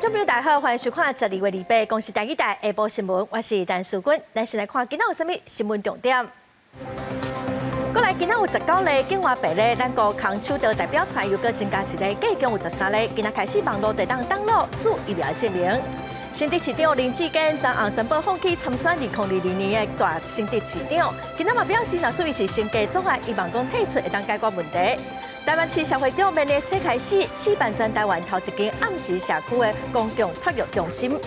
觀眾朋友大家好，歡迎收看12月28公視台語台下晡新聞，我是陳淑君。咱先來看今仔有啥物新聞重點。過來今仔有19例境外病例，咱國空手道代表團又閣增加一个，計共有13例。今仔開始網路就當登錄做疫苗證明。新竹市長林智堅昨昏宣布放棄參選2022年的大新竹市長，今仔嘛表示，若屬伊是成功阻礙，希望講退出會當解決問題。台灣市社會局明年開始試辦全台灣頭一間暗時社區的公共托育中心。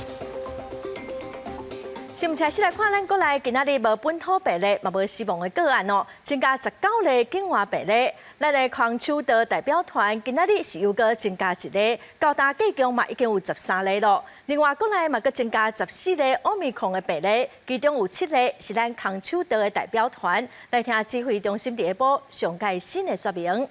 新聞開始來看，咱國內今仔日無本土病例，嘛無死亡的個案哦，增加19例境外病例。咱的空手道代表團今仔日是又閣增加一个，到達計共嘛已經有13例咯。另外，國內嘛閣增加14例奧密克戎的病例，其中有七例是咱空手道的代表團。來聽指揮中心佇下晡上蓋新的說明。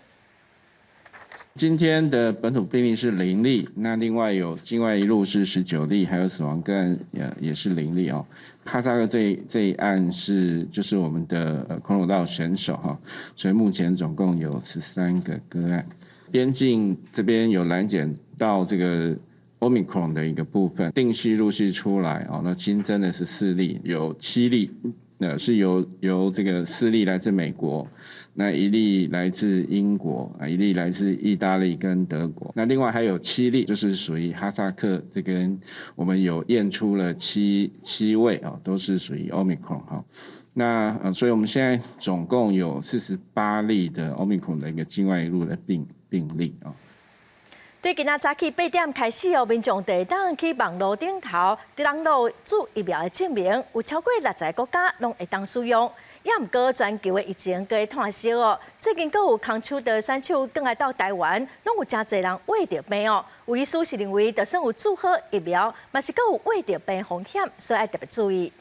今天的本土病例是0例，那另外有境外移入是19例，還有死亡個案也是0例哦。哈薩克這一案是就是我們的空手道選手哈，所以目前總共有13個個案。邊境這邊有攔檢到這個 Omicron 的一個部分，定序陸續出來哦。那新增的是四例，有七例，那是由這個四例來自美國。那一例來自英國啊，一例來自意大利跟德國。那另外還有七例，就是屬於哈薩克這邊，我們有驗出了七位啊，都是屬於 Omicron 哈。那所以我們現在總共有48例的 Omicron 的一個境外移入的病例啊。對今仔早起8點開始哦，民眾就會當去網路頂頭登錄做疫苗的證明，有超過60個國家攏會當使用。也毋過全球的疫情閣咧湠燒哦，最近閣有空手道選手轉來到台灣，攏有誠濟人患著病哦。有醫師是認為，就算有注好疫苗，嘛是閣有患著病風險，所以愛特別注意。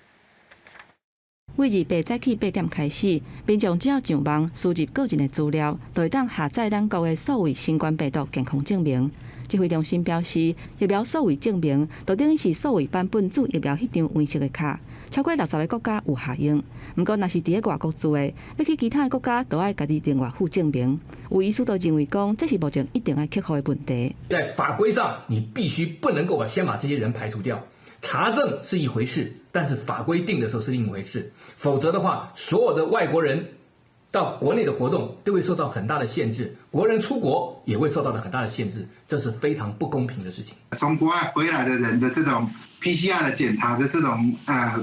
對28早起8點開始，民眾只要上網輸入個人的資料，就會當下載咱國的數位新冠病毒健康證明。指揮中心表示，疫苗數位證明就等於是數位版本注疫苗彼張黃色的卡，超過60個國家有合用。毋過，若是佇咧外國住的，欲去其他的國家，都愛家己另外附證明。有醫師都認為講，這是目前一定愛克服的問題。在法規上，你必須不能夠先把這些人排除掉。查證是一回事，但是法規定的時候是另一回事。否則的話，所有的外國人到國內的活動都會受到很大的限制，國人出國也會受到了很大的限制，這是非常不公平的事情。從國外回來的人的這種 PCR 的檢查的這種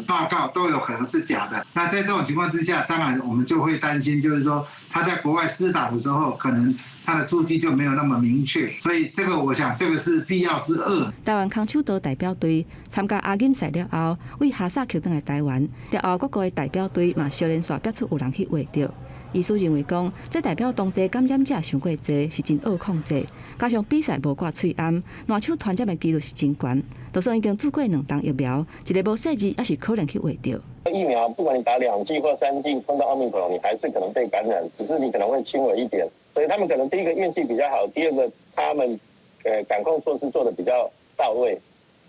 報告都有可能是假的。那在這種情況之下，當然我們就會擔心，就是說他在國外施打的時候，可能他的註記就沒有那麼明確。所以這個我想，這個是必要之惡。台灣空手道代表隊參加亞錦賽了後，對哈薩克轉來台灣，了後各國的代表隊嘛，相連紲爆出有人去患著。醫師認為講，這代表當地感染者傷過濟，是真惡控制。加上比賽無掛喙罨，爛手傳染的幾率是真懸。就算已經注過兩劑疫苗，一个無細膩，猶是可能去患著。疫苗不管你打2劑或3劑，碰到奧密克戎，你還是可能被感染，只是你可能會輕微一點。所以他們可能第一個運氣比較好，第二個他們感控措施做得比較到位，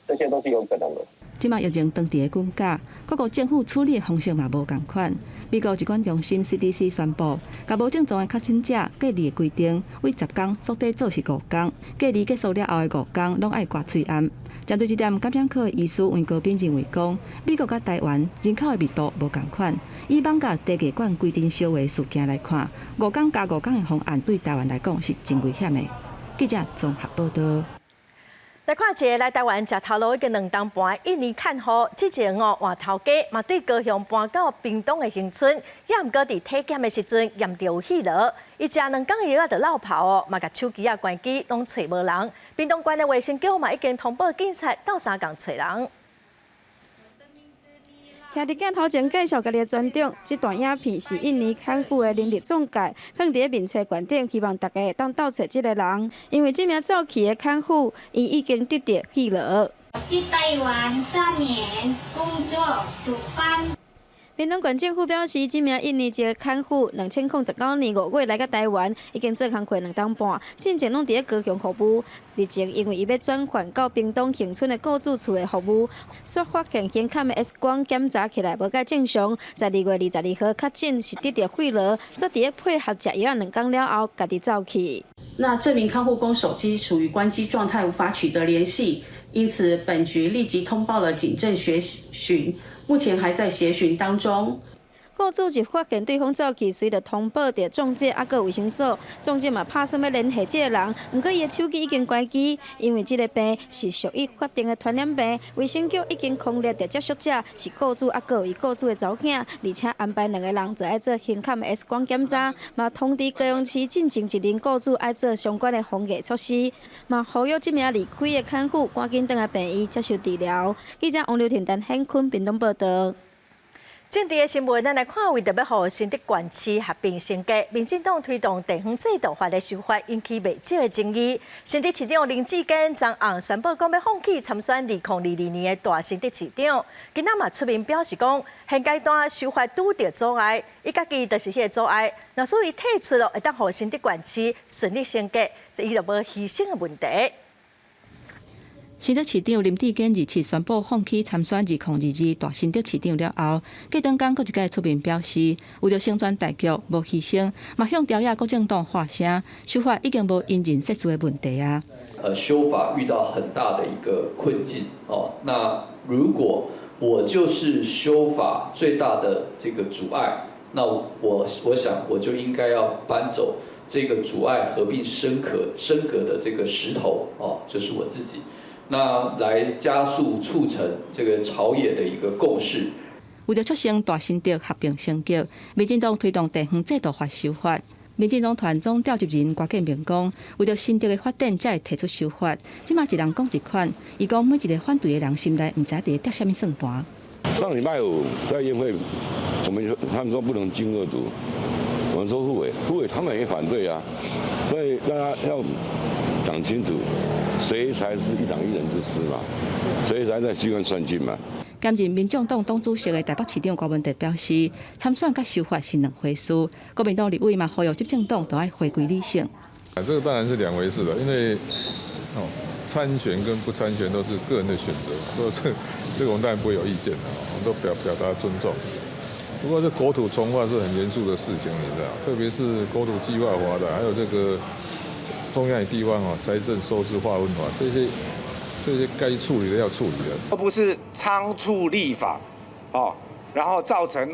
這些都是有可能的。這馬疫情當佇咧滾絞，各國政府處理的方式嘛無仝款。美國疾管中心 CDC 宣布，共無症狀的確診者隔離的規定，對10天縮短做是5天，隔離結束了後的5天攏愛掛喙罨。針對這點，感染科的醫師黃國斌認為講，美國佮台灣人口的密度無仝款，以艋舺茶藝館規陣燒的事件來看，5天加5天的方案對台灣來講是真危險的。記者綜合報道。來看一个來台灣食頭路已經2冬半，印尼看護之前哦換頭家，嘛對高雄搬到屏東的恆春，也毋過佇體檢的時陣驗著有肺癆，伊食2工藥仔就落跑哦，嘛共手機仔關機，攏揣無人。屏東縣的衛生局嘛已經通報警察鬥相共揣人。徛佇鏡頭前介紹家己的專長，這段影片是印尼看護的人力中介，放佇咧面冊懸頂，希望大家會當鬥揣這个人。因為這名走去的看護，伊已經得著肺癆。去台灣3年，工作煮飯。屏東縣政府表示，這名印尼籍的看護，2019年5月來到台灣，已經做工課2冬半，進前攏佇咧高雄服務。日前因為伊欲轉換到屏東恆春的雇主厝的服務，煞發現胸坎的 X 光檢查起來無蓋正常，在2月22號確診是得著肺癆，煞佇咧配合食藥2工了後，家己走去。那這名看護工手機處於關機狀態，無法取得聯繫。因此本局立即通報了警政協尋，目前還在協尋當中。雇主一發現對方走去，隨就通報著仲介抑閣衛生所，仲介嘛拍算欲聯繫這个人，毋過伊的手機已經關機，因為這个病是屬於法定的傳染病，衛生局已經匡列著接觸者是雇主抑閣伊雇主的查某囝，而且安排兩个人就愛做胸坎 X 光檢查，嘛通知高雄市進前一任雇主愛做相關的防疫措施，嘛呼籲這名離開的看護趕緊轉來病院接受治療。記者王劉婷、陳顯坤屏東報導。政治的新聞，咱來看，為著欲予新竹縣市合併升格，民進黨推動地方制度法的修法，引起袂少的爭議。新竹市長林智堅昨昏宣布講欲放棄參選2022年的大新竹市長，今仔嘛出面表示講，現階段修法拄著阻礙，伊家己就是彼个阻礙。若所以退出了，會當予新竹縣市順利升格，伊就無犧牲的問題。新竹市長林智堅27宣布放棄參選2022大新竹市長了後，隔頓工閣一擺出面表示，為著成全大局，無犧牲，嘛向朝野國政黨發聲，修法已經無因人設事的問題啊。修法遇到很大的一個困境哦。那如果我就是修法最大的這個阻礙，那我想我就應該要搬走這個阻礙合併升格的這個石頭哦，就是我自己。那來加速促成這個朝野的一個共識。為著促成大新竹合併升格，民進黨推動地方制度法修法。民進黨團總召集人郭建明講，為著新竹的發展，才會提出修法。這馬一人講一款，伊講每一个反對的人心內毋知佇咧捏啥物算盤。上禮拜五在院會，我們他們說不能經二讀，我們說滬委，滬委他們也反對啊，所以大家要講清楚。誰才是一黨一人之師嘛？誰才在機關算盡嘛？兼任民眾黨黨主席的台北市長柯文哲表示，參選佮修法是兩回事。國民黨立委嘛呼籲執政黨都愛回歸理性。啊，這個當然是兩回事了，因為哦，參選跟不參選都是個人的選擇，所以這個我們當然不會有意見的，我們都表達尊重。不過這國土重劃是很嚴肅的事情，你知道，特別是國土計劃法的，還有這個。中央與地方哦，財政收支劃分法，這些該處理的要處理的，而不是倉促立法，哦，然後造成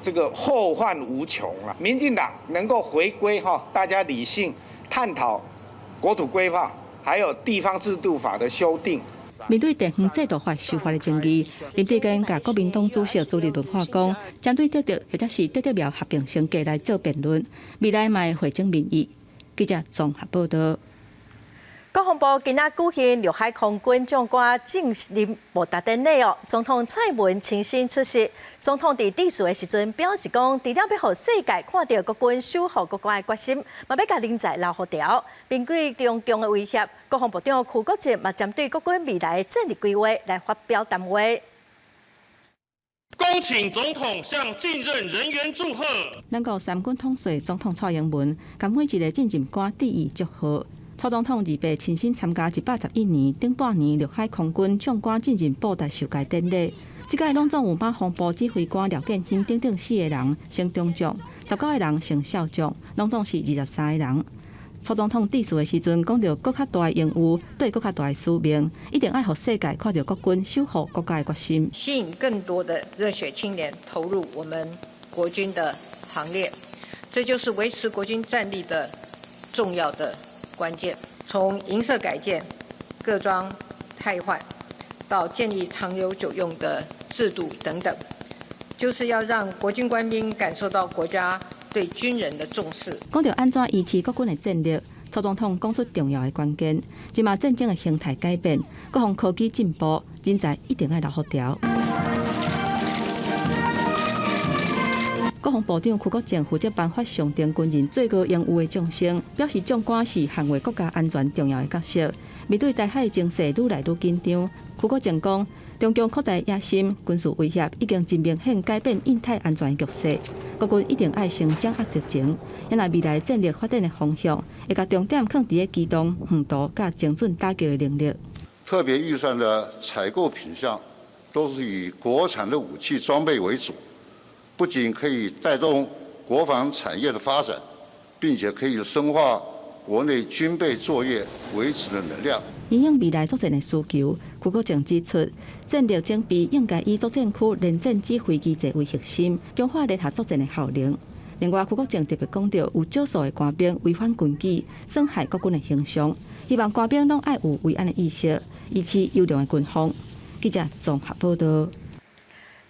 這個後患無窮啊。民進黨能夠回歸哈，大家理性探討國土規劃，還有地方制度法的修訂。面對地方制度法修法的爭議，林智堅共國民黨主席朱立倫話講，針對竹竹或者是竹竹苗合併升格來做辯論，未來嘛會匯整民意。記者綜合報導。國防部今仔舉行陸海空軍將官晉任報答典禮哦，總統蔡英文親身出席。總統佇致辭的時陣表示講，除了欲予世界看著國軍守護國家的決心，嘛欲共人才留予牢。面對中共的威脅，國防部長邱國正嘛針對國軍未來的戰略規劃來發表談話。恭請總統向晉任人員祝賀。咱國三軍統帥總統蔡英文，共每一个晉任官致意祝賀。蔡總統28親身參加111年頂半年陸海空軍將官晉任報答受階典禮。這屆攏總有馬防部指揮官廖建興等等四个人升中將，19个人升少將，攏總是23个人。蔡總統致辭的時陣，講著閣較大的榮譽，對閣較大的使命，一定愛予世界看著國軍守護國家的決心，吸引更多的熱血青年投入我們國軍的行列，這就是維持國軍戰力的重要的關鍵。從營舍改建、各裝汰換，到建立長有久用的制度等等，就是要讓國軍官兵感受到國家對軍人的重視。講著按怎維持國軍的戰力，蔡總統講出重要的關鍵。這馬戰爭的形態改變，國防科技進步，人才一定愛留予牢。國防部長邱國正負責頒發上等軍人最高榮譽的將星，表示將官是捍衛國家安全重要的角色。面對台海情勢愈來愈緊張，邱國正講，中共擴大野心、軍事威脅已經真明顯改變印太安全局勢，國軍一定愛先掌握敵情，因為未來戰略發展的方向會共重點放佇咧機動、遠途佮精準打擊的能力。特別預算的採購品項都是以國產的武器裝備為主。不僅可以帶動國防產業的發展，並且可以深化國內軍備作業維持的能量。因應未來作戰的需求，邱國正指出，戰略準備應該以作戰區聯戰指揮機制為核心，強化聯合作戰的效能。另外，邱國正特別講到，有少數的官兵違反軍紀，損害國軍的形象，希望官兵攏愛有維安的意識，維持優良的軍風。記者綜合報道。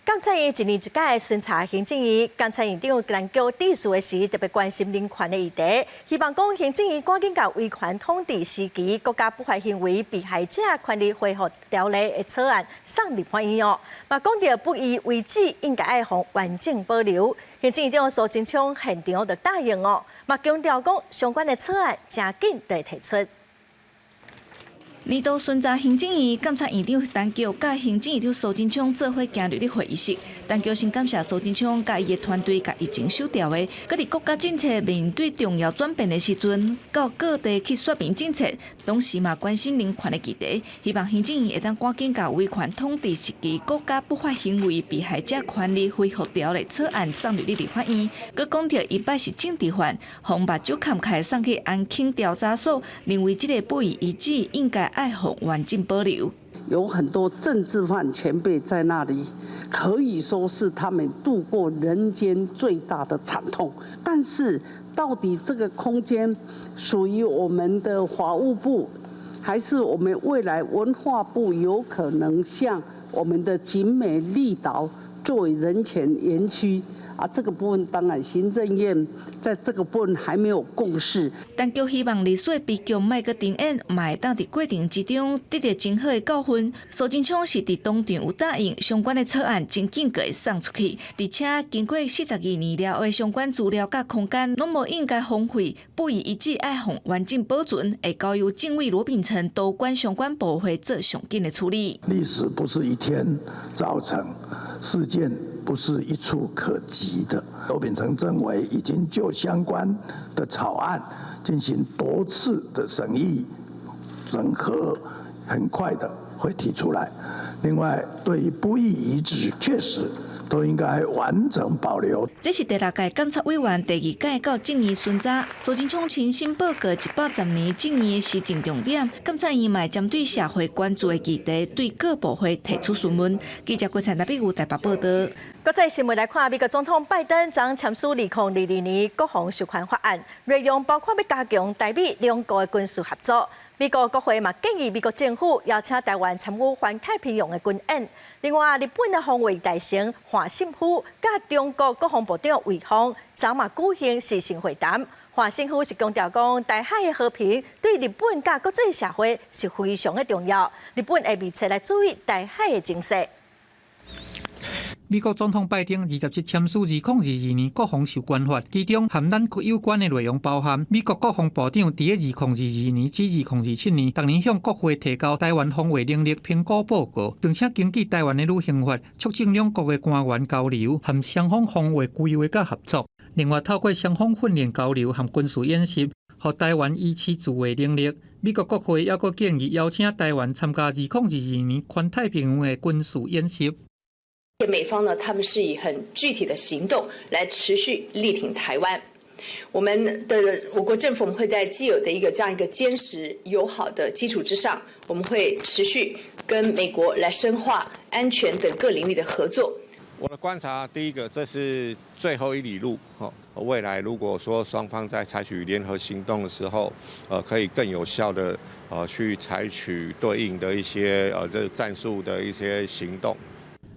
監察院一年一屆巡查行政院，監察院長陳菊致辭的時，特別關心人權的議題，希望講行政院趕緊共威權統治時期國家不法行為被害者權利恢復條例的草案送立法院哦。嘛講著不義遺址應該愛予完整保留。行政院長蘇貞昌現場就答應哦，嘛強調講相關的草案誠緊就會提出。年度巡查行政院監察院長陳菊佮行政院長蘇貞昌做伙行入去會議室，陳菊先感謝蘇貞昌佮伊的團隊共疫情守牢的，閣佇國家政策面對重要轉變的時陣，到各地去說明政策，同時嘛關心人權的議題，希望行政院會當趕緊共威權統治時期國家不法行為被害者權利恢復條例草案送入立法院，閣講著伊擺是政治犯，予目睭崁開送去安慶調查所，認為這个不義遺址應該愛予完整保留。有很多政治犯前輩在那裡，可以說是他們度過人間最大的慘痛。但是，到底這個空間屬於我們的法務部，還是我們未來文化部有可能像我們的景美綠島作為人權園區？啊，這個部分當然行政院在這個部分還沒有共識。陳菊希望歷史悲劇莫閣重演，嘛會當佇過程之中得著真好的教訓。蘇貞昌是佇當場有答應相關的草案，真緊閣會送出去，而且經過42年了後，相關資料佮空間攏無應該荒廢，不義遺址愛予完整保存，會交由政委羅秉成督管相關部會做上緊的處理。歷史不是一天造成，事件不是一蹴可幾的。羅秉成政委已經就相關的草案進行多次的審議、整合，很快的會提出來。另外，對於不義遺址，確實都應該完整保留。這是第六屆監察委員第二屆到政院巡查，蘇貞昌親身報告110年政院的施政重點，監察院嘛針對社會關注的議題，對各部會提出詢問。記者郭燦台北台北報道。國際新聞來看，美國總統拜登昨簽署2022年國防授權法案，內容包括欲加強台美兩國的軍事合作。美國國會嘛建議美國政府邀請台灣參與環太平洋的軍演。另外，日本的防衛大臣岸信夫佮中國國防部長魏鳳昨嘛舉行視訊會談。岸信夫是強調講，台海的和平對日本佮國際社會是非常的重要。日本會密切來注意台海的情勢。美國總統拜登27簽署2022年國防授權法，其中和咱國有關的內容包含美國國防部長佇2022年至2027年，逐年向國會提交台灣防衛能力評估報告，並且根據台灣的旅行法，促進兩國的官員交流和雙方防衛規劃佮合作。另外，透過雙方訓練交流和軍事演習，予台灣維持自衛能力。美國國會猶閣建議邀請台灣參加2022年環太平洋的軍事演習。美方呢，他們是以很具體的行動來持續力挺台灣。我們的我國政府，我們會在既有的一個這樣一個堅實友好的基礎之上，我們會持續跟美國來深化安全等各領域的合作。我的觀察，第一個，這是最後一里路，未來如果說雙方在採取聯合行動的時候，可以更有效的去採取對應的一些這戰術的一些行動。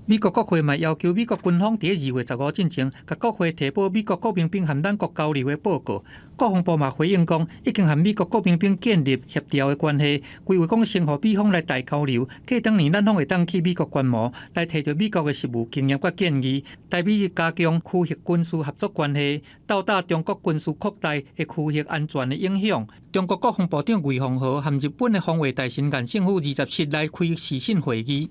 美國國會嘛要求美國軍方佇2月15進前，共國會提報美國國民兵和咱國交流的報告。國防部嘛回應講，已經和美國國民兵建立協調的關係，規劃講先予美方來台交流，過當年咱方會當去美國觀摩，來提著美國的實務經驗佮建議，台美加強區域軍事合作關係，鬥打中國軍事擴大的區域安全的影響。中國國防部長魏鳳和和日本的防衛大臣岸信夫27來開視訊會議。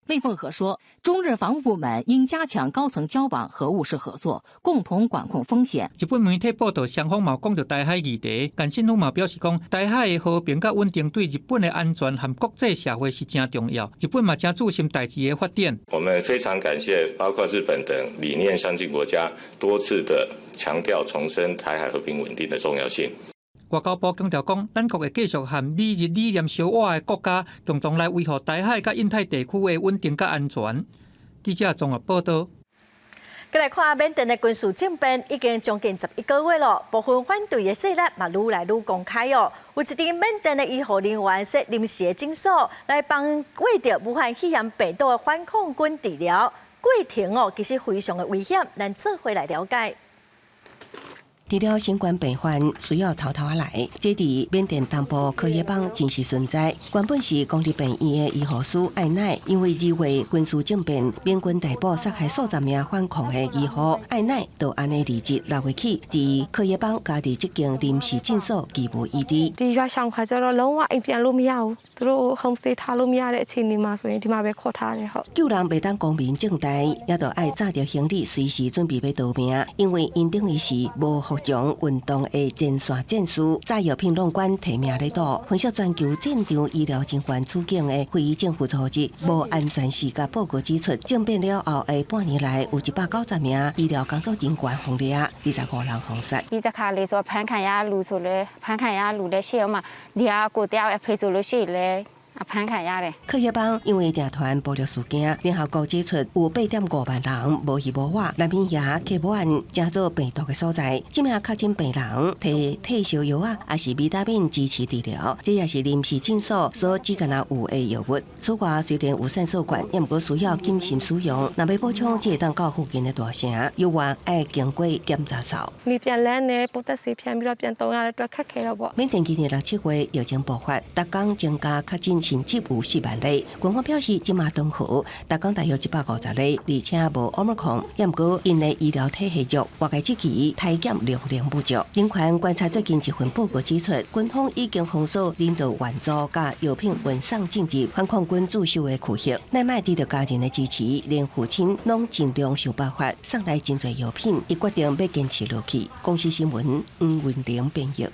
魏鳳和說，中日防務部門應加強高層交往和務實合作，共同管控風險。日本媒體報道，雙方嘛講著台海議題，岸信夫嘛表示講，台海的和平佮穩定對日本的安全和國際社會是誠重要。日本嘛誠注心代誌的發展。我們非常感謝包括日本等理念相近國家多次的強調重申台海和平穩定的重要性。外交部強調講，咱國會繼續和美日理念相倚的國家，共同來維護台海佮印太地區的穩定佮安全。記者綜合報道。閣來看緬甸的軍事政變已經將近11個月咯，部分反對的勢力嘛愈來愈公開哦。有一陣緬甸的醫護人員設臨時的診所來幫患著武漢肺炎病毒的反抗軍治療，過程哦其實非常的危險，咱做伙來了解。治療新冠病患需要偷偷仔來，這佇緬甸東部克耶邦真實存在。原本是公立病院的醫護師艾奈，因為2月軍事政變，緬軍逮捕殺害數十名反抗的醫護，艾奈就按呢離職6月起，佇克耶邦家己這間臨時診所義務醫治。 ဒီရွာရှောင်ခါကျတော့လုံးဝအိမ်ပြန်လို့မရဘူးသူတို့ home stay ထားလို့မရတဲ့အခြေအနေမှာဆိုရင်ဒီမှာပဲခေါ်ထားတယ်ဟုတ် 救人袂當光明正大，也著愛紮著行李，隨時準備欲逃命，因為𪜶等於是無服從運動的前線戰士，炸藥品攏管提命咧賭。分析全球戰場醫療人員處境的非政府組織無安全視角報告指出，政變了後的半年內，有190名醫療工作人員予掠，25人予殺。 ဒီတခါလေးဆိုဖမ်းခံရလူဆိုလဲဖမ်းခံရလူလည်းရှိအောင်မှာဒီဟာကိုတယောက်အဖေဆိုလို့ရှိရင်လည်းအဖမ်းခံရတယ် 克耶邦因為集團暴力事件，聯合國指出有8.5萬人無魚無碗，難民營客滿，成做病毒的所在。這名確診病人提退燒藥仔，抑是維他命支持治療，這也是臨時診所所只敢若有的藥物。此外，雖然有散射管，也毋過需要謹慎使用。若欲補充，只會當到附近的大城，藥丸愛經過檢查哨。 နေပြန်လန်းနေပိုးသတ်ဆေးဖြန်းပြီးတော့ပြန်သုံးရတဲ့အတွက်ခက်ခဲတော့ပေါ့ 緬甸今年6、7月疫情爆發，逐工增加確診甚至有4萬例。軍方表示，這馬當好，逐工大約150例，而且無奧密克戎，也毋過𪜶的醫療體系弱，外界質疑篩檢量能不足。人權觀察最近一份報告指出，軍方已經封鎖人道援助佮藥品運送進入反抗軍駐守的區域。奈麥得著家人的支持，連父親攏盡量想辦法送來真濟藥品，伊決定欲堅持落去。公視新聞黃文玲編譯。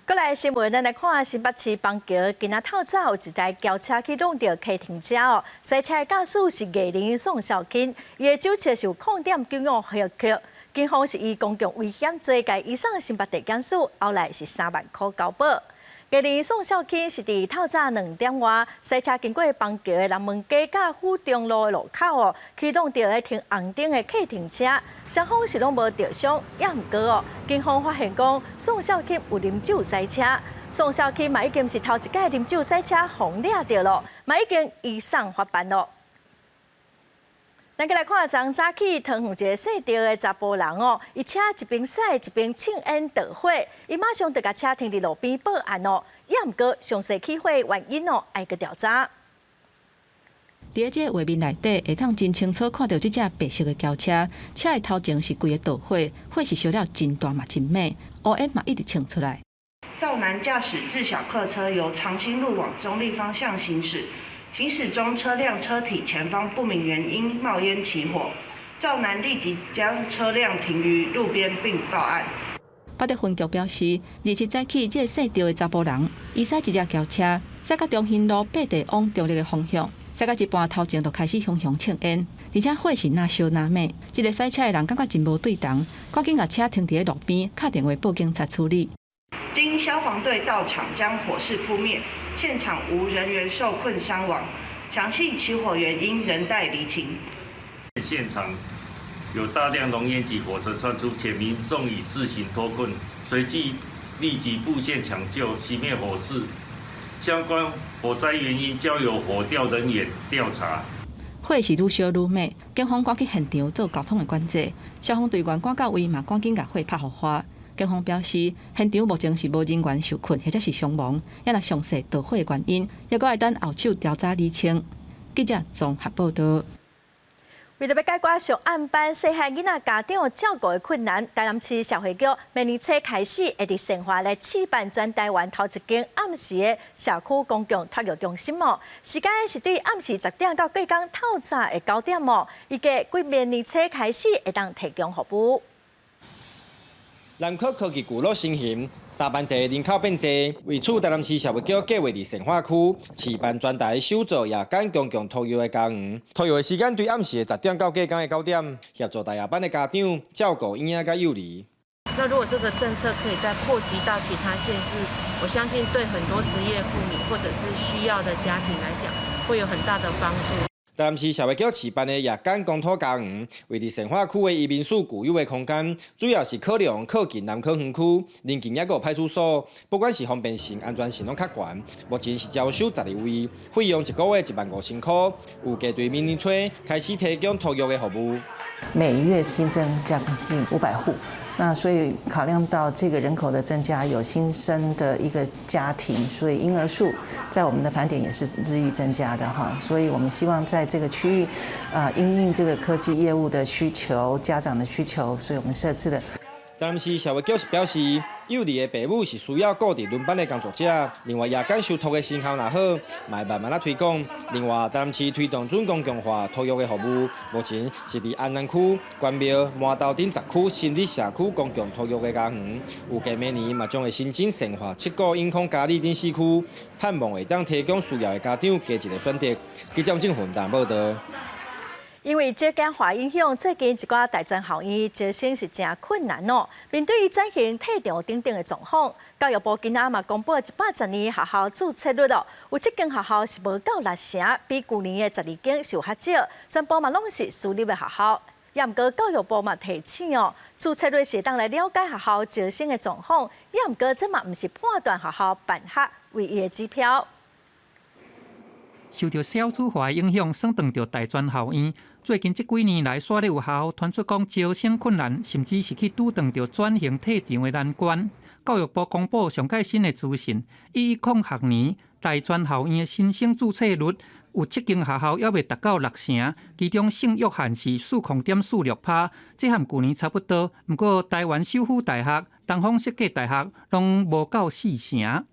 閣來新聞，咱來看新北市板橋今仔透早有一台轎車去挵著客停車哦，駛車的駕駛是藝人宋少卿，伊的酒測是有0.95毫克，警方是以公共危險罪共移送新北地檢署，後來是3萬箍交保。藝人宋少卿是佇透早2點外，駛車經過板橋的南門街佮府中路的路口哦，去挵著咧停紅燈的客停車，雙方是攏無著傷，也毋過哦，警方發現講宋少卿有啉酒駛車，宋少卿嘛已經是頭一擺啉酒駛車予掠著咯，嘛已經移送法辦咯。咱閣來看，昨早起桃園一个姓趙的查埔人哦，伊車一邊駛一邊凊煙著火，伊馬上就共車停佇路邊報案哦。也毋過詳細起火原因哦，愛閣調查。佇這個畫面內底，會當真清楚看著這隻白色的轎車，車的頭前是規个著火，火是燒了真大嘛真猛，烏煙嘛一直衝出來。趙男駕駛自小客車由長興路往中壢方向行駛。行駛中，車輛車體前方不明原因冒煙起火，趙男立即將車輛停於路邊並報案。八德分局表示，27早起，這个姓趙的查埔人，伊駛一隻轎車，駛到中興路八地往中壢的方向，駛到一半頭前就開始熊熊凊煙，而且火是若燒若猛。這个駛車的人感覺真無對頭，趕緊共車停佇咧路邊，敲電話報警察處理。經消防隊到場將火勢撲滅。現場無人員受困傷亡，詳細起火原因仍待釐清。現場有大量濃煙及火舌竄出，且民眾已自行脫困，隨即立即佈線搶救，熄滅火勢。相關火災原因交由火調人員調查。火是愈燒愈猛，警方趕去現場做交通的管制，消防隊員趕到位嘛，趕緊共火拍予花。警方表示，現場目前是無人員受困或者是傷亡，猶若詳細著火的原因，猶閣愛等後手調查釐清。記者綜合報道。為著欲解決上暗班細漢囡仔家長照顧的困難，台南市社會局明年初開始會佇善化來試辦全台灣頭一間暗時的社區公共托育中心哦。時間是對暗時10點到隔工透早的9點哦。預計幾明年初開始會當提供服務。南科科技聚落成型，3萬濟人口變濟。為此，台南市社會局計劃佇善化區試辦全台首座夜間公共托育的家園。托育的時間對暗時的10點到隔工的9點，協助大夜班的家長照顧嬰仔佮幼兒。那如果這個政策可以再擴及到其他縣市，我相信對很多職業婦女或者是需要的家庭來講，會有很大的幫助。台南市社會局試辦的夜間公托家園，位佇善化區的移民署舊有的空間，主要是考量靠近南崁園區，鄰近抑閣有派出所，不管是方便性、安全性攏較懸。目前是招收12位，費用一個月15,000箍，預計對明年初開始提供托育的服務。每月新增將近500戶，那所以考量到這個人口的增加，有新生的一個家庭，所以嬰兒數在我們的盤點也是日益增加的哈。所以我們希望在這個區域，啊，因應這個科技業務的需求、家長的需求，所以我們設置了。台南市社會局是表示，幼兒的爸母是需要固定輪班的工作者，另外夜間受託的成效若好，嘛會慢慢仔推廣。另外，台南市推動準公共化托育的服務，目前是佇安南區、關廟、饃頭等10區新立社區公共托育的家園，預計明年嘛將會申請善化、七股、永康、嘉里等四區，盼望會當提供需要的家長加一個選擇。記者鄭雲台報導。因為少子化影響，最近一寡大專校院招生是誠困難哦。面對轉型退場等等的狀況，教育部今仔嘛公布110年學校註冊率哦，有七間學校是無夠六成，比舊年的12間是有較少，全部嘛攏是私立的學校。也毋過教育部嘛提醒哦，註冊率是會當來了解學校招生的狀況，也毋過這嘛毋是判斷學校辦學唯一的指標。受著少子化影響，算斷著大專校院。最近這幾年來，煞咧有學校傳出講招生困難，甚至是去拄著轉型退場的難關。教育部公布上蓋新的資訊，110學年大專校院的新生註冊率有七間學校猶未達到六成，其中聖約翰是4.46%，這和舊年差不多。毋過台灣首府大學、東方設計大學攏無夠四成。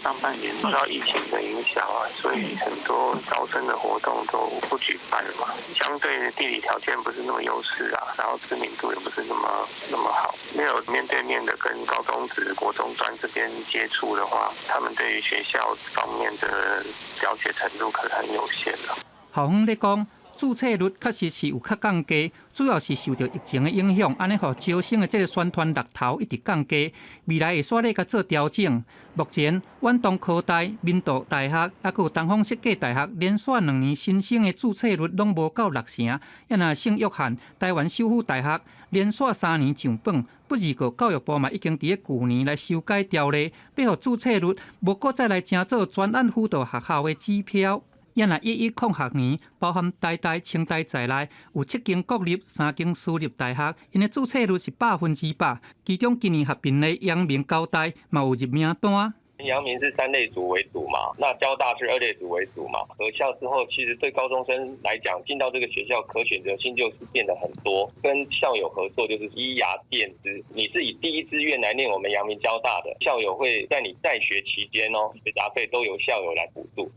上半年受到疫情的影響啊，所以很多招生的活動都不舉辦了嘛。相對的地理條件不是那麼優勢啊，然後知名度也不是那麼那麼好，沒有面對面的跟高中職、國中端這邊接觸的話，他們對於學校方面的了解程度可能很有限啦。校方咧講，註冊率確實是有較降低，主要是受著疫情的影響，按呢予招生的這个宣傳力頭一直降低，未來會煞咧共做調整。目前，遠東科大、明道大學，抑閣有東方設計大學，連續2年新生的註冊率攏無夠六成。抑若聖約翰、台灣首府大學，連續3年上榜，不而過教育部嘛已經佇咧舊年來修改條例，欲予註冊率無閣再來成做專案輔導學校的指標。抑若110學年，包含台大、清大在內，有七間國立、三間私立大學，𪜶的註冊率是100%。其中今年合併的陽明交大嘛有入名單。陽明是三類組為主嘛，那交大是二類組為主嘛。合校之後，其實對高中生來講，進到這個學校可選擇性就是變得很多。跟校友合作就是醫牙電資，你是以第一志願來念我們陽明交大的，校友會在你在學期間哦，學雜費都由校友來補助。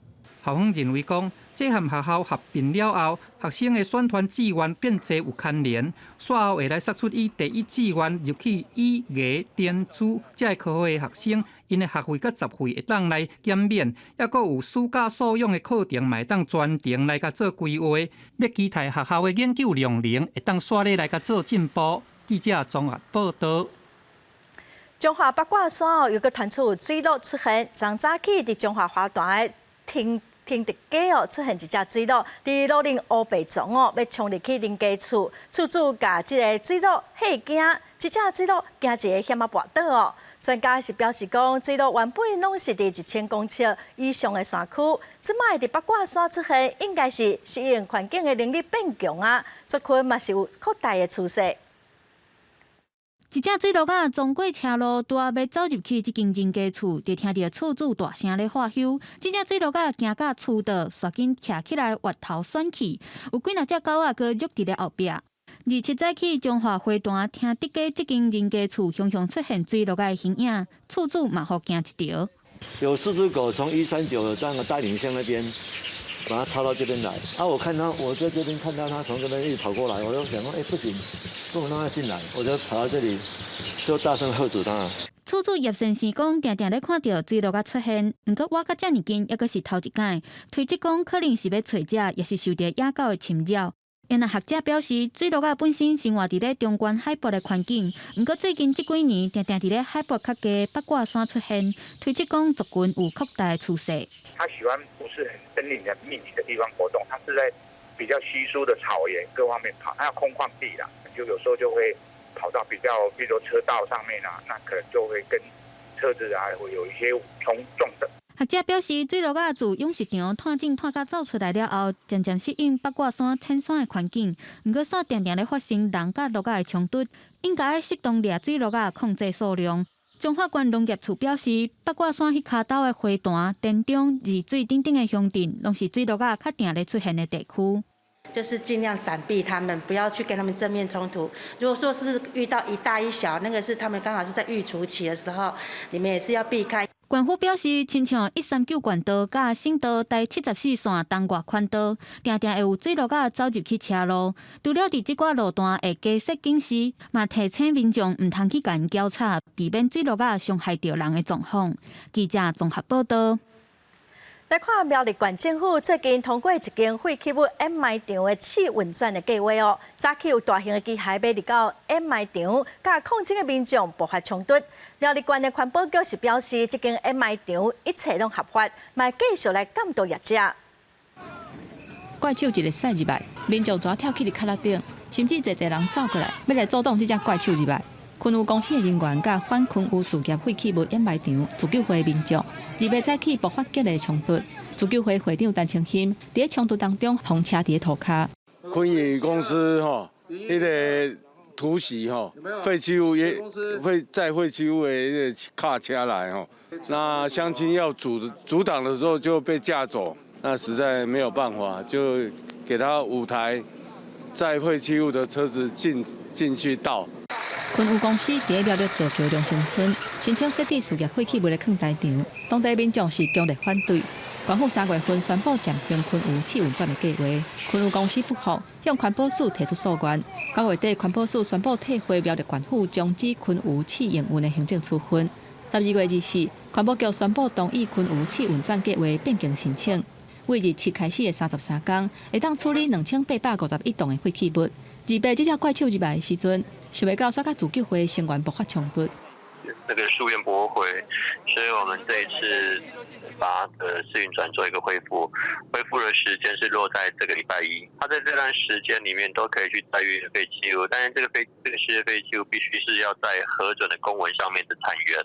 校方認為講，這和學校合併了後，學生的選傳志願變濟有牽連，煞後會來釋出以第一志願入去醫牙電資這个科系的學生，𪜶的學費佮雜費會當來減免，抑閣有暑假素養的課程嘛會當專程來共做規劃，欲期待學校的研究量能會當煞咧來共做進步。記者綜合報導。彰化八卦山哦，又閣傳出水鹿出現，昨早起佇彰化花壇的天德街哦，出現一隻水鹿，佇路頂烏白撞哦，欲衝入去人家厝，厝主共這个水鹿嚇驚，這隻水鹿驚一个險仔跋倒哦。專家是表示講，水鹿原本攏是佇1000公尺以上的山區，這擺佇八卦山出現，應該是適應環境的能力變強啊，族群嘛是有擴大的趨勢。一隻水鹿仔撞過車路，拄仔欲走入去這間人家厝，就聽著厝主大聲咧喝囂。這隻水鹿仔驚甲趨倒，煞緊徛起來，越頭喘氣。有幾若隻狗仔閣約佇咧後壁。27早起，彰化花壇天德街這間人家厝，雄雄出現水鹿仔的形影，厝主嘛予驚一趒。有四隻狗從139的那個大嶺鄉那邊，把它插到這邊來。啊，我看到我在這邊看到它從這邊一直跑過來，我就想說，欸，不行，不能讓它進來，我就跑到這裡，就大聲喝止它。厝主葉先生講，定定咧看著水鹿仔出現，毋過倚甲遮爾近，猶閣是頭一擺。推測講可能是欲揣食，抑是受著野狗的侵擾。因為學者表示，水鹿仔本身生活佇咧中懸海拔的環境，毋過最近這幾年，定定佇咧海拔較低八卦山出現，推測講族群有擴大的趨勢。它喜歡不是很森林很密集的地方活動，它是在比較稀疏的草原各方面跑，它要空曠地啦，就有時候就會跑到比較，比如說車道上面啊，那可能就會跟車子啊會有一些衝撞的。學者表示，水鹿仔自養殖場湠進湠甲走出來了後，漸漸適應八卦山淺山的環境，毋過煞定定咧發生人佮鹿仔的衝突，應該適當掠水鹿仔控制數量。彰化縣農業處表示，八卦山彼跤頭的花壇、田中、二水等等的鄉鎮，攏是水鹿仔較定咧出現的地區。就是盡量閃避他們，不要去跟他們正面衝突。如果說是遇到一大一小，那個是他們剛好是在育雛期的時候，你們也是要避開。縣府表示，親像139縣道佮省道台74線東外環道，定定會有水鹿仔走入去車路。除了佇這寡路段會加設警示，嘛提醒民眾毋通去共𪜶攪吵，避免水鹿仔傷害著人的狀況。記者綜合報道。來看苗栗縣政府最近通過一間廢棄物掩埋場的試運轉的計劃哦。早起有大型的機械欲入到掩埋場，佮抗爭的民眾爆發衝突。苗栗縣的環保局是表示，這間掩埋場一切攏合法，嘛繼續來監督業者。怪手一个駛入來，民眾全跳起佇崁仔頂，甚至濟濟人走過來，欲來阻擋這隻怪手入來。昆宇公司的人員佮反昆宇事業廢棄物掩埋場自救會民眾，2日早起爆發激烈衝突。自救會會長陳清興佇咧衝突當中，予車佇咧塗跤。昆宇公司吼，彼个突襲吼，廢棄物也會載廢棄物的彼个卡車來吼，那鄉親要阻擋的時候就被架走，那實在沒有辦法，就給他5台載廢棄物的車子進去倒。昆宇公司佇咧苗栗造橋龍生村申請設置事業廢棄物的囥台場，當地民眾是強烈反對。縣府3月份宣布暫停昆宇試運轉的計劃，昆宇公司不服，向環保署提出訴願。9月底，環保署宣布退回苗栗縣府終止昆宇試營運的行政處分。12月24，環保局宣布同意昆宇試運轉計劃變更申請，為27開始的33工，會當處理2851噸的廢棄物。2八這隻怪手入來的時陣，想袂到煞佮自救會成員爆發衝突。那個訴願駁回，所以我們這一次把試運轉做一個恢復，恢復的時間是落在這個禮拜一。他在這段時間裡面都可以去載運廢棄物，但是這個事業廢棄物必須是要在核准的公文上面的產源，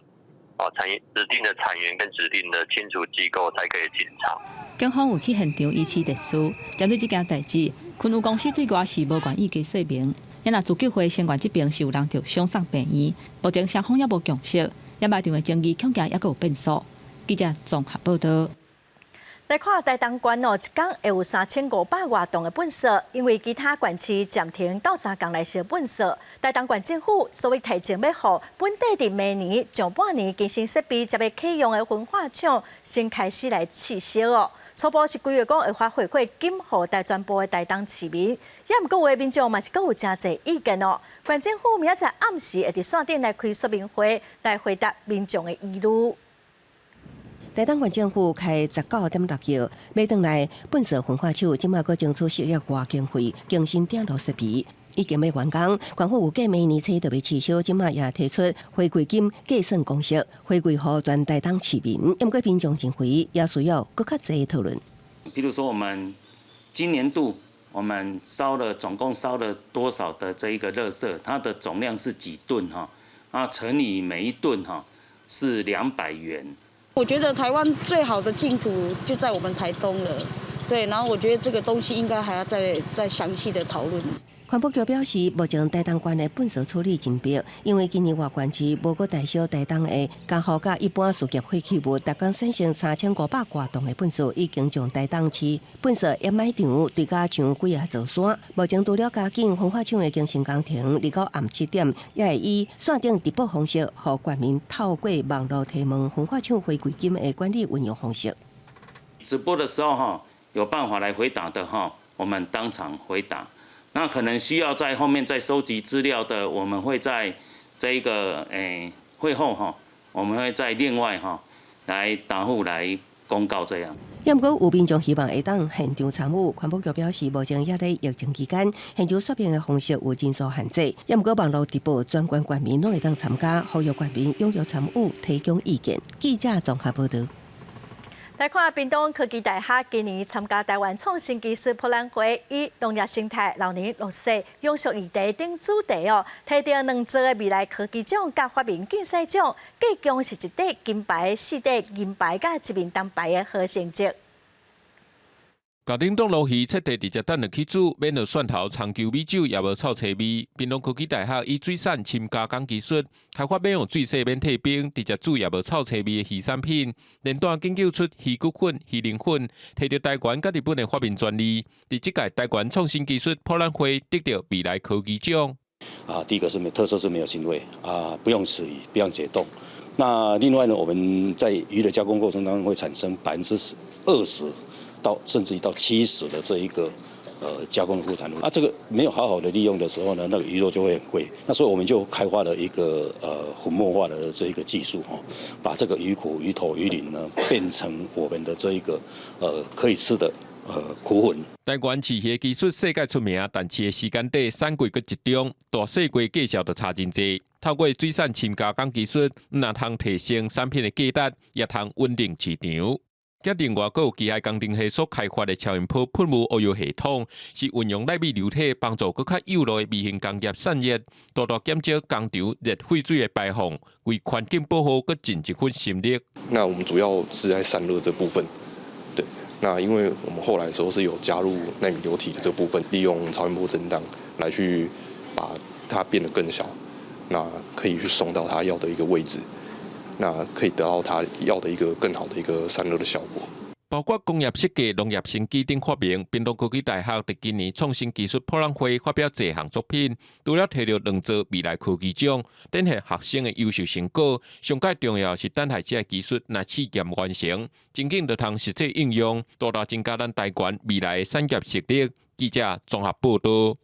哦，產指定的產源跟指定的清除機構才可以進場。警方有去現場維持秩序，針對這件代誌，昆宇公司對外是無願意加說明。也若自救會成員這邊是有人受傷送病院，目前雙方猶無共識，掩埋場的爭議恐驚猶閣有變數。記者綜合報道。來看台東縣哦，一工會有3500外噸的糞埽，因為其他縣市暫停鬥相共來燒糞埽。台東縣政府所以提前欲予本地佇明年上半年更新設備，才欲啟用的焚化廠，先開始來試燒哦。初步是規劃講會發回饋金予大全部的台東市民，也毋過有的民眾嘛是閣有誠濟意見哦。縣政府明仔載暗時會佇線頂來開說明會，來回答民眾的疑慮。台東縣政府開19.6億買轉來糞埽焚化廠，這馬閣爭取10億外經費更新電爐設備，已經欲完工。縣府預計明年初就欲試燒，這馬也提出回饋金計算公式，回饋予全台東市民。毋過民眾認為也需要閣較濟討論。比如說，我們今年度我們燒了總共燒了多少的這一個垃圾？它的總量是幾噸？哈，啊乘以每一噸哈是200元。我覺得台灣最好的淨土就在我們台東了，對。然後我覺得這個東西應該還要再詳細的討論。環保局表示，目前台東縣的糞埽處理真迫，因為今年外縣市無閣代燒台東的家戶佮一般事業廢棄物，逐工產生3500外噸的糞埽，已經將台東市糞埽掩埋場堆甲像幾仔座山。目前除了加緊焚化廠的更新工程，29暗7點，也會以線頂直播方式，予縣民透過網路提問焚化廠回饋金的管理運用方式。直播的時候哈，有辦法來回答的哈，我們當場回答。那可能需要在後面再收集資料的，我們會在這一個會後哈，我們會再另外哈來答覆來公告這樣。毋過有民眾希望會當現場參與，環保局表示，目前猶咧疫情期間，現場說明的方式有人數限制。毋過網路直播，全縣縣民攏會當參加，呼籲縣民踴躍參與，提供意見。記者綜合報導。來看屏東科技大學今年參加台灣創新技術博覽會，以農業生態、老年綠色、永續議題等主題哦，提著兩座的未來科技獎佮發明競賽獎，計共是一塊金牌、四塊銀牌佮一面銅牌的好成績。共冷凍鱸魚切塊直接擲落去煮，免落蒜頭、蔥薑、米酒，也無臭腥味。屏東科技大學以水產深加工技術，開發免用水洗、免退冰，直接煮也無臭腥味的魚產品，連帶研究出魚骨粉、魚鱗粉，提著台灣佮日本的發明專利，佇這屆台灣創新技術博覽會得著未來科技獎。啊，第一個是沒特色是沒有腥味，啊，不用池魚，不用解凍。那另外呢，我們在魚的加工過程當中會產生20%到甚至於到70的這一個加工的副產物，啊，這個沒有好好的利用的時候呢，那個魚肉就會很貴。那所以我們就開發了一個粉末化的這一個技術，哦，把這個魚骨、魚頭、魚鱗呢變成我們的這一個可以吃的骨粉。台灣飼魚技術世界出名，但飼的時間短，產季閣集中，大細雞價數就差真濟。透過水產深加工技術，毋但通提升產品的價值，也通穩定市場。佮另外，閣有機械工程系所開發的超音波噴霧挖藥系統，是運用納米流體幫助閣較幼路的微型工業散熱，大大減少工廠熱廢水的排放，為環境保護閣盡一份心力。那我們主要是在散熱這部分，對。那因為我們後來的時候是有加入納米流體的這部分，利用超音波震盪來去把它變得更小，那可以去送到它要的一個位置。那可以得到他要的一個更好的一個散熱的效果。包括工業設計、農業生技等發明，屏東科技大學佇今年創新技術博覽會發表濟項作品，除了提著兩座未來科技獎，展現學生的優秀成果。上蓋重要是等待這个技術若試驗完成，真緊就通實際應用，大大增加咱台灣未來的產業實力。記者綜合報導。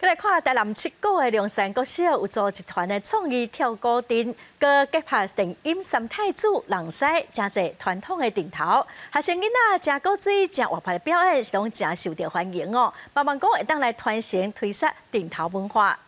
閣來看台南七股的龍山國小有組一團的創意跳鼓陣，閣結合電音三太子、人獅，誠濟傳統的陣頭。學生囡仔誠古錐、誠活潑的表演，是攏誠受著歡迎哦。盼望講會當來傳承推廣陣頭文化。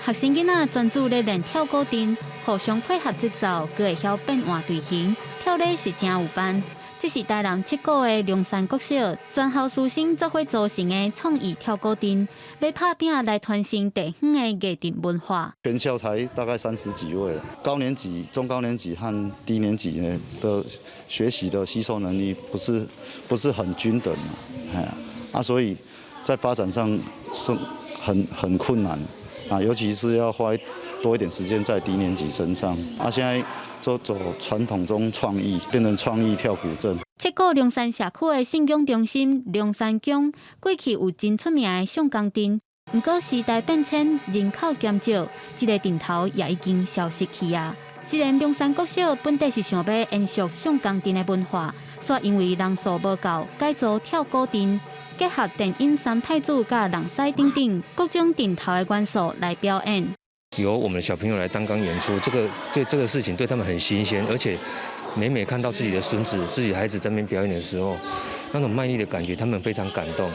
學生囡仔專注咧練跳鼓陣，互相配合節奏，閣會曉變換隊形，跳咧是誠有範。這是台南七股的龍山國小全校師生做伙組成的創意跳鼓陣，欲拍拚來傳承地方的藝陣文化。全校才大概30幾位，高年級、中高年級和低年級呢的學習的吸收能力不是很均等，啊，所以在發展上是很困難啊，尤其是要花多一點時間在低年級身上。啊，現在就走傳統中創意，變成創意跳鼓陣。七股龍山社區的信仰中心龍山宮，過去有真出名的相公陣，毋過時代變遷，人口減少，這个陣頭也已經消失去啊。雖然龍山國小本底是想欲延續相公陣的文化，卻因為人數無夠，改做跳鼓陣，結合電音三太子佮人獅等等各種陣頭的元素來表演。由我們的小朋友來擔綱演出，這個對這個事情對他們很新鮮，而且每每看到自己的孫子、自己孩子在那邊表演的時候，那種賣力的感覺，他們非常感動。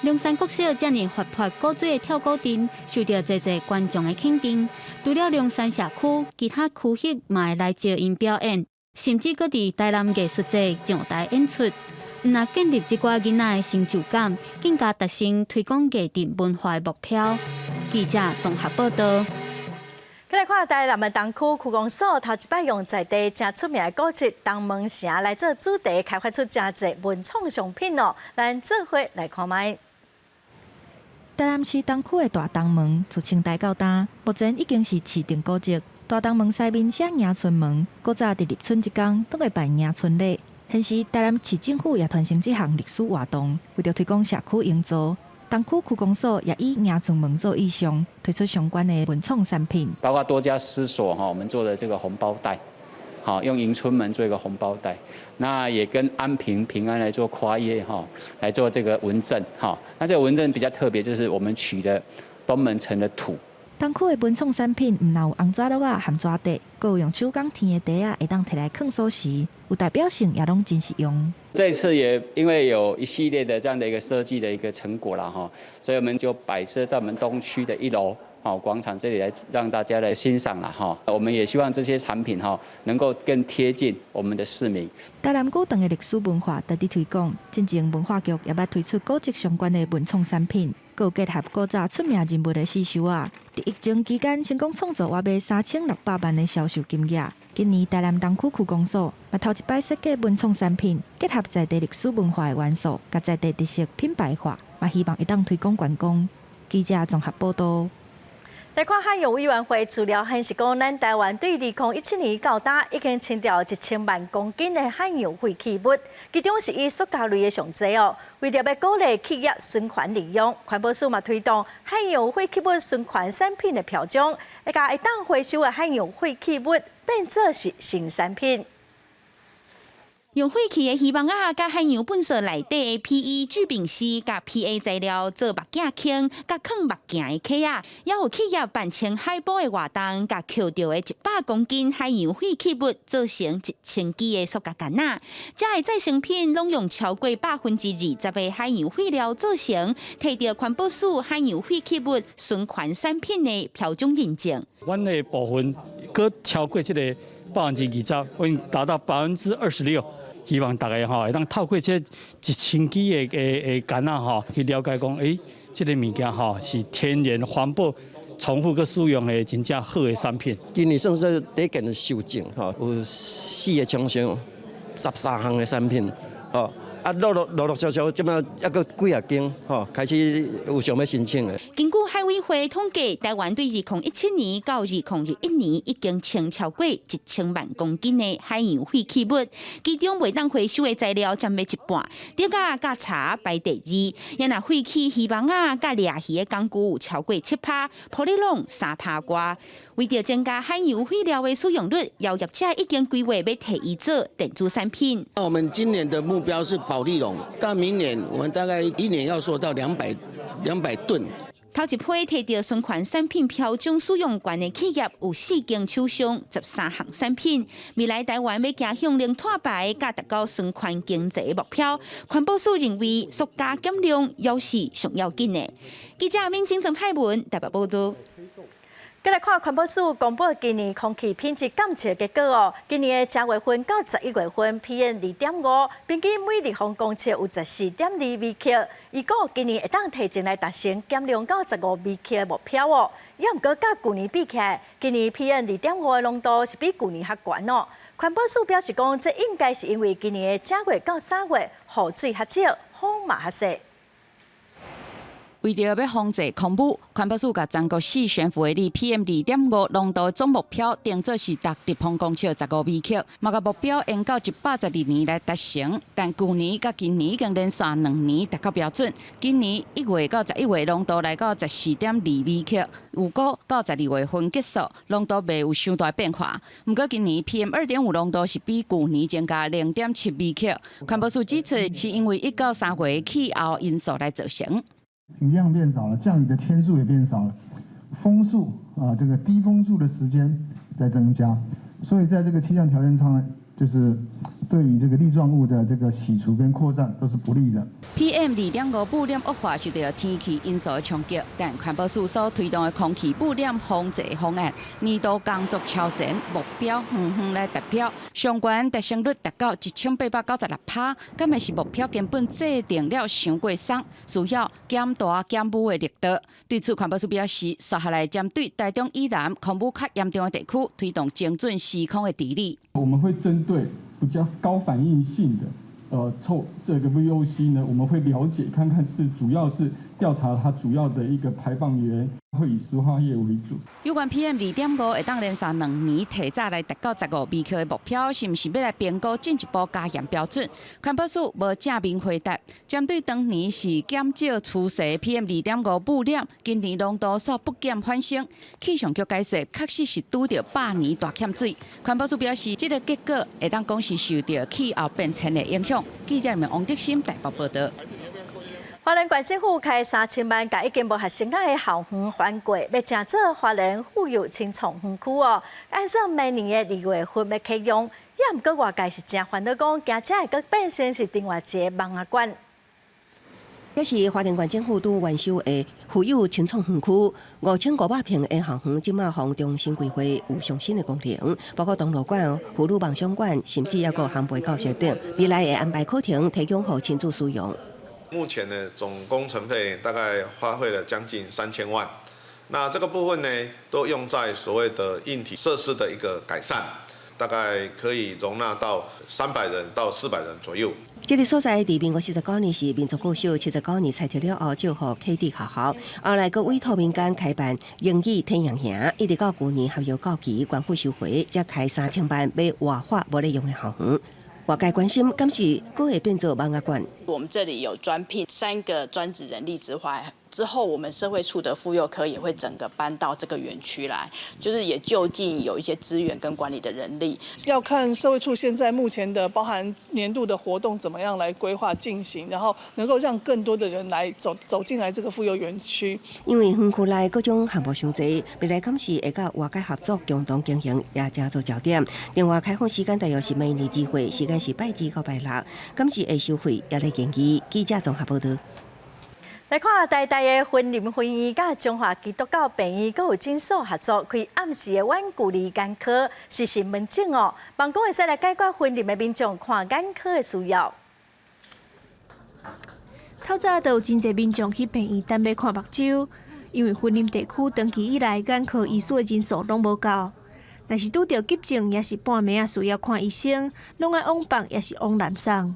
龍山國小遮爾活潑古錐的跳鼓陣，受著濟濟觀眾的肯定。除了龍山社區，其他區域嘛會來招𪜶表演，甚至閣佇台南藝術節上台演出。毋但建立這寡囡仔的成就感，更加達成推廣藝陣文化的目標。記者綜合報導。來看台南的東區區公所頭一擺用在地誠出名的古蹟東門城來做主題，開發出誠濟文創商品哦。咱做伙來看覓。台南市東區的大東門，自清代到今，目前已經是市定古蹟。大東門西面寫迎春門，古早佇立春這工攏會辦迎春禮。現時台南市政府也傳承這項歷史活動，為著推廣社區營造。東區區公所也以迎春門做意象，推出相關的文創產品，包括多加思索哈，我們做的這個紅包袋，好用迎春門做一個紅包袋，那也跟安平平安來做跨頁哈，來做這個文鎮哈。那這個文鎮比較特別，就是我們取的東門城的土。東區的文創產品毋但有紅紙橐仔和紙袋，閣有用手工添的袋仔，會當提來囥鎖匙，有代表性，也攏真實用。這次也因為有一系列的這樣的一個設計的一個成果啦，哈，所以我們就擺設在我們東區的一樓，哦廣場這裡來讓大家來欣賞啦，哈。我們也希望這些產品哈能夠更貼近我們的市民。台南古長的歷史文化得佇推廣，進前文化局也捌推出古蹟相關的文創產品，閣有結合古早出名人物的刺繡仔。佇疫情期間，成功創造外賣3600萬的銷售金額。今年台南東區區公所嘛頭一擺設計文創產品，結合在地歷史文化的元素，佮在地特色品牌化，嘛希望會當推廣觀光。記者綜合報道。來看海洋委員會資料顯示，講咱台灣對2017年到今已經清掉1000萬公斤的海洋廢棄物，其中是以塑膠類的上濟哦。為著欲鼓勵企業循環利用，環保署嘛推動海洋廢棄物循環產品的標章，會共會當回收的海洋廢棄物變做是新產品。用廢棄的魚網仔佮海洋糞埽內底的 PE 聚丙烯佮 PA 材料做目鏡框佮囥目鏡的盒仔，也有企業辦成海保的活動，共抾著的100公斤海洋廢棄物做成1000支的塑膠桿仔。這的再生品攏用超過20%的海洋廢料做成，提著環保署海洋廢棄物循環產品的標準認證。阮的部分閣超過這个20%，已經達到26%。希望大家吼會當透過這1000支的桿仔吼，去了解講，這个物件吼是天然環保、重複閣使用的真正好的產品。今年算是第一件的修正吼，有四个廠商，13項的產品，吼。啊，陸陸陸陸續續，這擺猶閣幾仔間吼，開始有想欲申請的。根據海委會統計，台灣對2017年到2021年已經清超過1000萬公斤的海洋廢棄物，其中袂當回收的材料佔了一半，竹仔佮柴排第二。也若廢棄魚網仔佮掠魚的工具有超過7趴，玻璃籠3趴外。為著增加海洋廢料的使用率，有業者已經規劃欲提伊做電子產品。那我們今年的目標是保麗龍，到明年我們大概一年要做到200噸。頭一批提著循環產品標準使用權的企業有四間廠商，13項產品。未來台灣欲走向零碳排，佮達到循環經濟的目標。環保署認為塑膠減量猶是上要緊的。記者民政曾海文台北報道。閣來看環保署公布今年空氣品質監測結果哦，今年的正月份到11月份 PM 2.5，平均每立方公尺有14.2微克。預估今年會當提前來達成減量到15微克的目標哦。也毋過佮舊年比起來，今年 PM 2.5的濃度是比舊年較懸哦。環保署表示講，這應該是因為今年的正月到3月雨水較少，風嘛較細。為著欲防治空污，環保署共全國四懸浮微粒 PM 2.5濃度總目標定做是逐立方公尺15微克，嘛共目標延到112年來達成。但舊年佮今年已經連續2年達到標準。今年1月到11月濃度來到14.2微克，預估到12月份結束，濃度袂有傷大變化。毋過今年 PM 2.5濃度是比舊年增加0.7微克。環保署指出，是因為1到3月氣候因素來造成。雨量變少了，降雨的天數也變少了，風速啊，這個低風速的時間在增加，所以在這個氣象條件上呢，就是對於這個粒狀物的這個洗除跟擴散都是不利的。 PM 2.5污染惡化受著天氣因素的衝擊，但環保署所推動的空氣污染防治方案，年度工作超前，目標遠遠來達標，相關達成率達到1896趴，敢會是目標根本制定了傷過鬆，需要減大減污的力度。對此，環保署表示，紲下來針對台中以南空污較嚴重的地區，推動精準時空的治理。我們會針對比較高反應性的，臭這個 VOC 呢，我們會了解看看是主要是調查它主要的一個排放源，會以石化業為主。有關 PM 2.5會當連續2年提早來達到15微克的目標，是毋是欲來評估進一步加嚴標準？環保署無正面回答。針對當年是減少趨勢 PM 2.5污染，今年濃度煞不減反升。氣象局解釋，確實是拄著百年大欠水。環保署表示，這個結果會當講是受著氣候變遷的影響。記者們王德心台北報道。花蓮縣政府開3000萬，共已經無學生仔的校園翻過，欲成做花蓮婦幼青創園區哦。按算明年的2月份欲啟用，也毋過外界是誠煩惱，講驚這會閣變成是另外一个盲仔館。這是花蓮縣政府拄完收的婦幼青創園區，5500坪的校園，這馬予重新規劃，有上新的功能，包括童樂館、婦女夢想館，甚至抑閣烘焙教室等。未來會安排課程提供予親子使用。目前呢，總工程費大概花費了將近3000萬，那這個部分呢，都用在所謂的硬體設施的一個改善，大概可以容納到300人到400人左右。這个所在佇民國49年是民族國小，79年拆除了後，借予啟智學校，後來閣委託民間開辦英語體驗營，一直到舊年合約到期，縣府收回，才開3000萬買活化無咧用的校園。外界關心，敢是閣會變做盲仔館？我們這裡有專聘三個專職人力之外，之後我們社會處的婦幼科也會整個搬到這個園區來，就是也就近有一些資源跟管理的人力。要看社會處現在目前的包含年度的活動怎麼樣來規劃進行，然後能夠讓更多的人來走走進來這個婦幼園區。因為園區內各種項目傷濟，未來敢是會佮外界合作共同經營，也成做焦點。另外開放時間大約是每年2月，時間是拜二到拜六，敢是會收費，也咧研議。記者綜合報導。來看台大的雲林分院佮彰化基督教病院，閣有診所合作開暗時的遠距離眼科視訊門診哦，望講會使來解決雲林的民眾看眼科的需要。透早就有真濟民眾去病院等欲看目睭，因為雲林地區長期以來眼科醫師的人數攏無夠，若是拄著急症，抑是半暝仔需要看醫生，攏愛往北抑是往南送。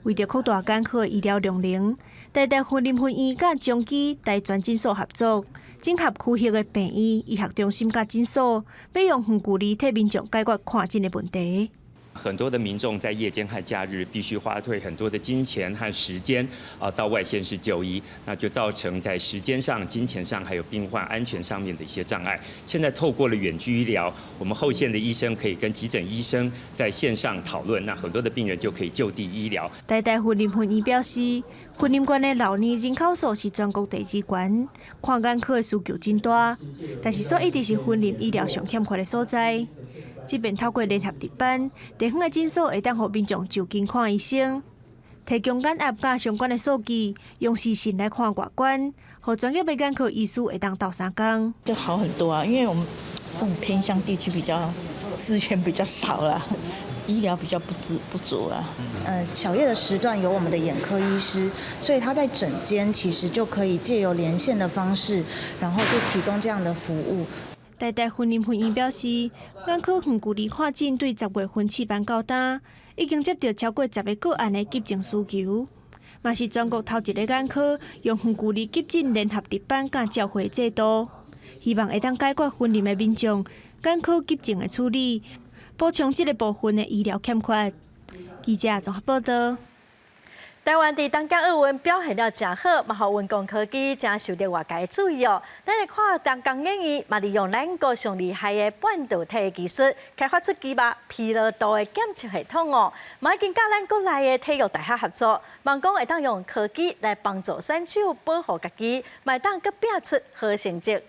為著擴大眼科的醫療量能，台大雲林分院佮彰基大專診所合作，整合區域的病院、醫學中心佮診所，欲用遠距離替民眾解決看診的問題。很多的民眾在夜間和假日必須花費很多的金錢和時間啊，到外縣市就醫，那就造成在時間上、金錢上還有病患安全上面的一些障礙。現在透過了遠距醫療，我們後線的醫生可以跟急診醫生在線上討論，那很多的病人就可以就地醫療。台大雲林分院表示，雲林縣的老年人口數是全國第二懸，看眼科的需求真大，但是煞一直是雲林醫療上欠缺的所在。這擺透過聯合值班，地方的診所會當予民眾就近看醫生，提供眼壓佮相關的數據，用視訊來看外觀，予專業的眼科醫師會當鬥相共。就好很多啊，因為我們這種偏鄉地區比較資源比較少啦，醫療比較不足啊。小夜的時段有我們的眼科醫師，所以他在診間其實就可以借由連線的方式，然後就提供這樣的服務。台大雲林分院表示，眼科遠距離看診對10月份試辦到今，已經接著超過10個個案的急症需求，嘛是全國頭一个眼科用遠距離急診聯合值班佮照會制度，希望會當解決雲林的民眾眼科急症的處理，補充這个部分的醫療欠缺。記者綜合報導。台灣佇東京奧運表現了誠好，嘛予運動科技誠受著外界的注意哦。咱來看東工研院嘛利用咱國上厲害的半導體技術，開發出肌肉疲勞度的檢測系統哦。嘛已經佮咱國內的體育大學合作，望講會當用科技來幫助選手保護家己，嘛會當閣拼出好成績。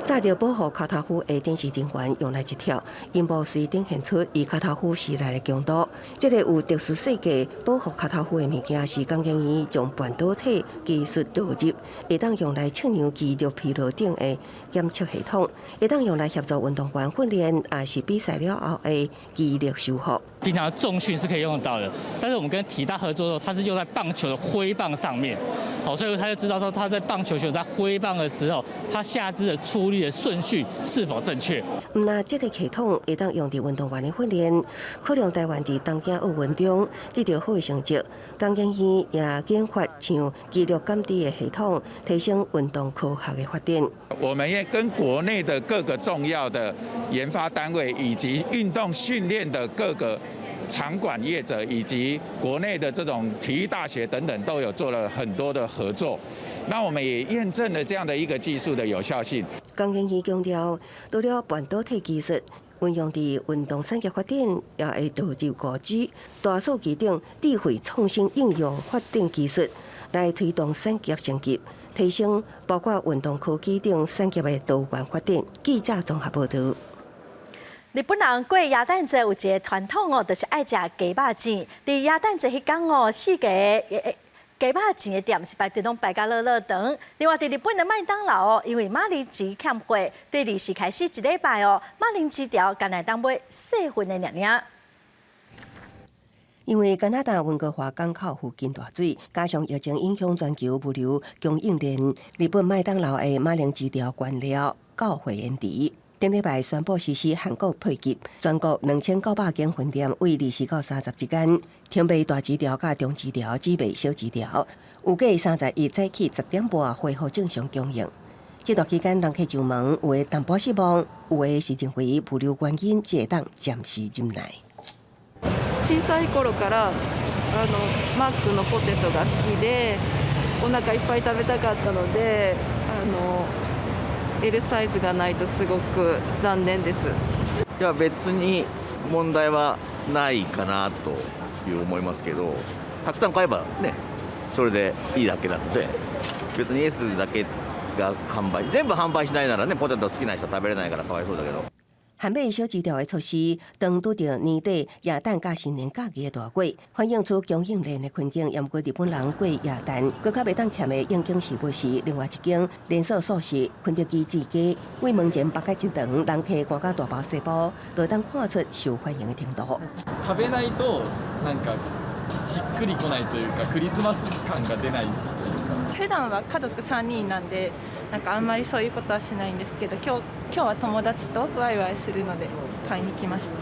紮著保護跤頭趺的展示人員用來一跳，螢幕隨展現出伊跤頭趺施力的強度。這个有特殊設計保護跤頭趺的物件，是工研院將半導體技術導入，會當用來測量肌肉疲勞等的檢測系統，會當用來協助運動員訓練，抑是比賽了後的肌力修復。平常重訓是可以用得到的，但是我們跟體大合作的時候，它是用在棒球的揮棒上面，好，所以他就知道說他在棒球球在揮棒的時候，他下肢的出力的順序是否正確。那這个系統會當用佇運動員的訓練，可讓台灣佇東京奧運中得著好的成績。工研院也研發像肌肉感知的系統，提升運動科學的發展。我們也跟國內的各個重要的研發單位，以及運動訓練的各個場館業者，以及國內的這種體育大學等等，都有做了很多的合作。那我們也驗證了這樣的一個技術的有效性。工研院強調，除了半導體技術，運用佇運動產業發展，也會導入5G、大數據等智慧創新應用發展技術，來推動產業升級，提升包括運動科技等產業的多元發展。記者綜合報導。日本人過耶誕節有一个傳統哦，就是愛食雞肉糋。佇耶誕節彼工哦，四个雞肉糋的店是排隊攏排甲落落長。另外，佇日本的麥當勞哦，因為馬鈴薯欠貨，對2時開始一禮拜哦，馬鈴薯條干焦會當買細份的爾爾。因為加拿大溫哥華港口附近大水，加上疫情影響全球物流供應鏈，日本麥當勞的馬鈴薯條原料到貨延遲。頂禮拜宣布實施限購配給，全國2900間分店對20到30之間，停賣大薯條佮中薯條，只賣小薯條。預計31早起10點半恢復正常供應。這段期間，人客上門，有的淡薄失望，有的是認為物流原因，只會當暫時忍耐。小さい頃からマックのポテトが好きで、お腹いっぱい食べたかったので、L サイズがないとすごく残念です。いや別に問題はないかなという思いますけど、たくさん買えばね、それでいいだけなので、別に S だけが販売、全部販売しないならね、ポテト好きな人食べれないからかわいそうだけど。限買小薯條的措施，當拄著年底耶誕佮新年假期的大月，反映出供應鏈的困境。毋過日本人過耶誕，閣較袂當欠的應景食物是另外一間連鎖速食肯德基炸雞。對門前排甲真長，人客趕甲大包細包，就會當看出受歡迎的程度。食べないとなんかしっくりこないというかクリスマス感が出ないというか。普段は家族3人なんで、なんかあんまりそういうことはしないんですけど、今日は友達とワイワイするので買いに来ました。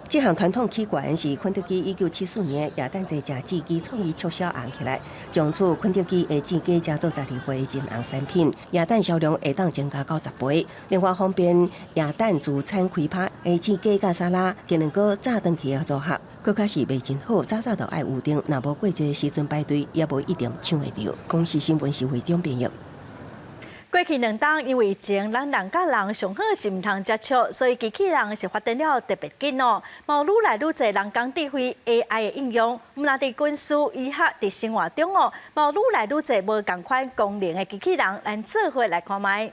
這項傳統起源是肯德基1974年耶誕節食炸雞創意促銷紅起來，從此肯德基的炸雞成做十二月真紅產品，耶誕銷量會當增加到10倍。另外方便耶誕聚餐開趴的炸雞佮沙拉，更能夠早轉去的組合，閣較是賣真好，早早就愛預訂，若無過這時陣排隊，也無一定搶會著。公視新聞是會長編譯。過去2冬，因為疫情，咱人佮人上好是毋通接觸，所以機器人是發展了特別緊哦。嘛愈來愈濟人工智慧 AI 的應用，毋但佇軍事、醫學、佇生活中哦，嘛愈來愈濟無仝款功能的機器人，咱做伙來看覓。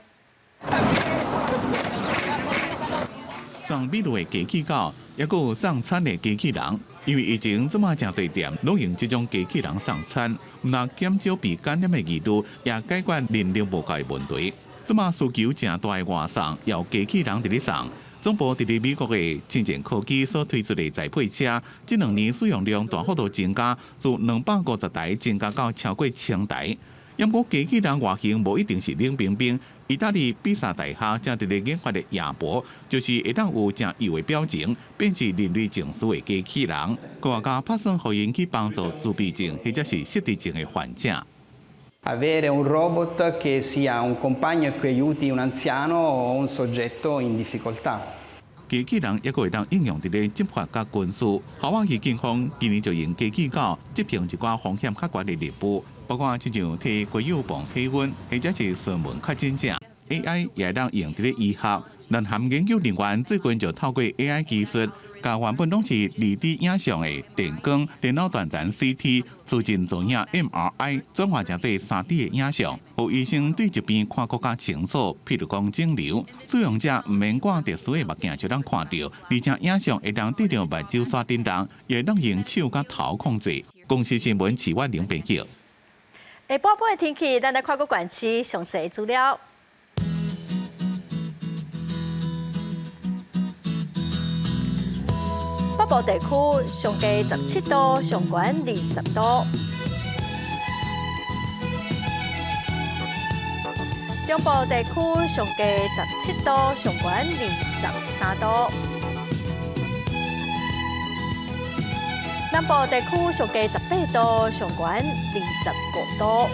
送美祿的機器狗，抑閣有送餐的機器人。因為疫情，這馬誠濟店攏用這種機器人送餐，毋但減少被感染的疑慮，也解決人力無夠的問題。這馬需求誠大的外送，由機器人佇咧送。總部佇咧美國的前進科技所推出的載配車，這2年使用量大幅度增加，自250台增加到超過1000台。毋過機器人外形無一定是冷冰冰。意大利比薩大廈正佇咧研發的亞博，就是會當有誠幼的表情，變是人類情緒的機器人。科學家拍算予𪜶去幫助自閉症或者是失智症的患者。 Avere un robot che sia un compagno e che aiuti un anziano o un soggetto in difficoltà。機器人抑閣會當應用佇咧執法佮軍事。夏威夷警方今年就用機器狗執行一寡風險較懸的任務，包括親像提雞油磅體溫，或者是詢問確診者。AI 也會當用佇咧醫學。南韓研究人員最近就透過 AI 技術，共原本攏是2D 影像的電光電腦斷層 CT、磁振造影 MRI 轉化成做3D 的影像，予醫生對疾病看閣較清楚。譬如講腫瘤，使用者毋免掛特殊的目鏡就通看著，而且影像會當對著目睭線振動，也會當用手佮頭控制。公視新聞徐婉玲編輯。下晡半的天氣，咱來看各縣市詳細資料。北部地區上低17度，上懸20度。中部地區上低17度，上懸23度。南部地區上低18度，上懸25度。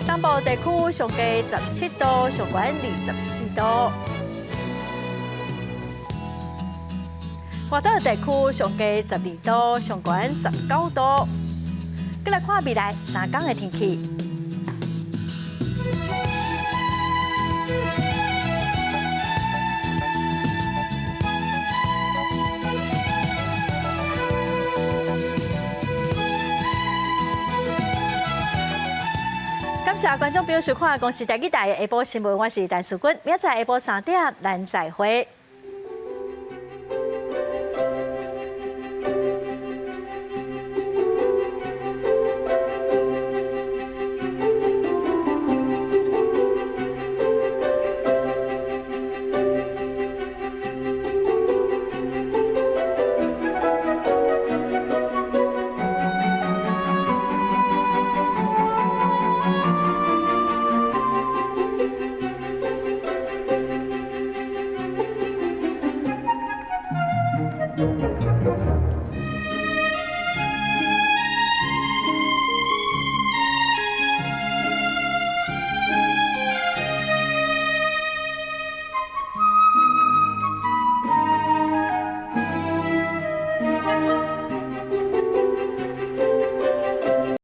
東部地區上低17度，上懸24度。外島地區上低12度，上懸19度。閣來看未來3工的天氣。謝觀眾朋友收看《公視台語台》的下晡新聞，我是陳淑君，明仔載下晡3點，咱再會。